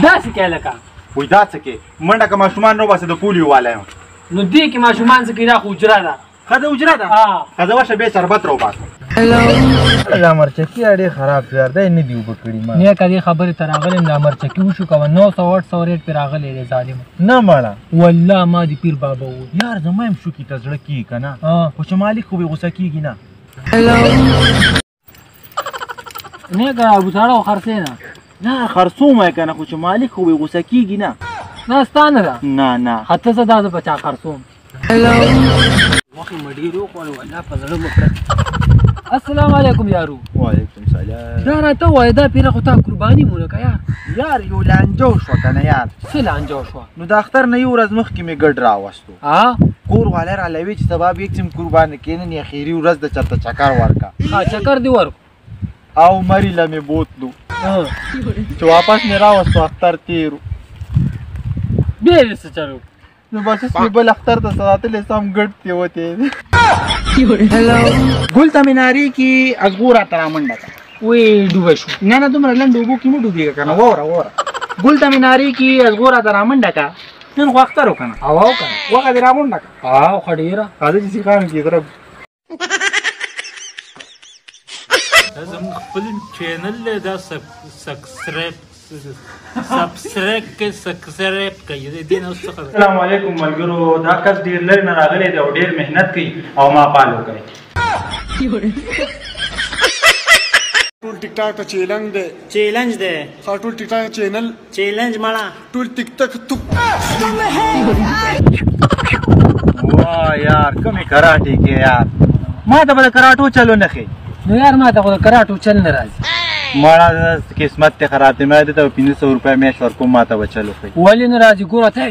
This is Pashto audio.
داسې کوې لکه وایي دا څه کوې؟ منډه که ماشومان راوباسې د پولیو والا یم. نو دې کې ماشومان څه کوي؟ دا خو حجره ده. ښځه حجره ده؟ ښځه ورشه بیا شربت راوباسه. دا مرچکي اړې خراب شو یار، دا یې نه دي اوبه کړي ما. نیکه دې خبرې ته راغلی یم، دا مرچکي وشو کوه 900 800 ریټ پرې راغلی دی ظالمه. نه مړه والله ما دې پیر بابا وویل. یار زما هم شوکي ته زړه کېږي که نه، خو چې مالک خو به غوسه کېږي نه. نیکه ابو ساړه خو خرڅې نه؟ نه خرڅوم یې که نه، خو چې مالک خو به غوسه کېږي نه. نه ستا نه ده؟ نه نه. ښه ته څه دا زه په چا خرڅوم. غوښې مې ډېرې وخوړې والله په زړه مې پرت. السلام علیکم یارو. وعلیکم سلام. دا راته ووایه دا پیره خو تا قرباني مو نه که یار؟ یار یو لانجه وشوه که نه یار. څه لانجه وشوه؟ نو د اختر نه یو ورځ مخکې مې ګډ راوستو. کور والا راله وی چې سبا به یې قرباني کړې، نن یې اخري ورځ ده، چېرته چکر ورکړه. ښه چکر دې ورکړو. او مري له مې بوتلو چې واپس مې راوستو، اختر تېر و. بیا دې څه چل وکړو؟ نو بس اوس مې بل اختر ته ساتلی سم ګډ ترې وتی دی. ګل ته مې نارې کړي ازغو راته رامنډه کړه. وی ډوبه شو. نه نه دومره لنډو اوبو کې مه ډوبېږه که نه، واوره واوره. ګل ته مې نارې کړي ازغو راته رامنډه کړه. نن خو اختر و که نه؟ او که نه غوښه دې راغونډه کړه. او ښه ډېره. راځه چې سیخانو کې درب. دا زموږ خپل چینل دی، دا سبسکرایب سبسکرایب کوي دې نه اوس څه خبره. السلام علیکم ملګرو، دا کس ډېر لرې نه راغلی دی او ډېر محنت کوي او ما فالو کوي. ټول ټیک ټاک ته چیلنج دی. چیلنج دی. ها ټول ټیک ټاک چینل چیلنج مړه. ټول ټیک ټاک تو. واه یار کومې کراټې کې یار، ما ته به د کراټو چلو نه ښیې. نو یار ما ته خو د کراټو چل نه راځي. مړه قسمت دې خراب دی، ما دې ته 500 روپۍ میاشت ورکوم، ما ته به چل وښیي. ولې نه راځي؟ ګوره ته.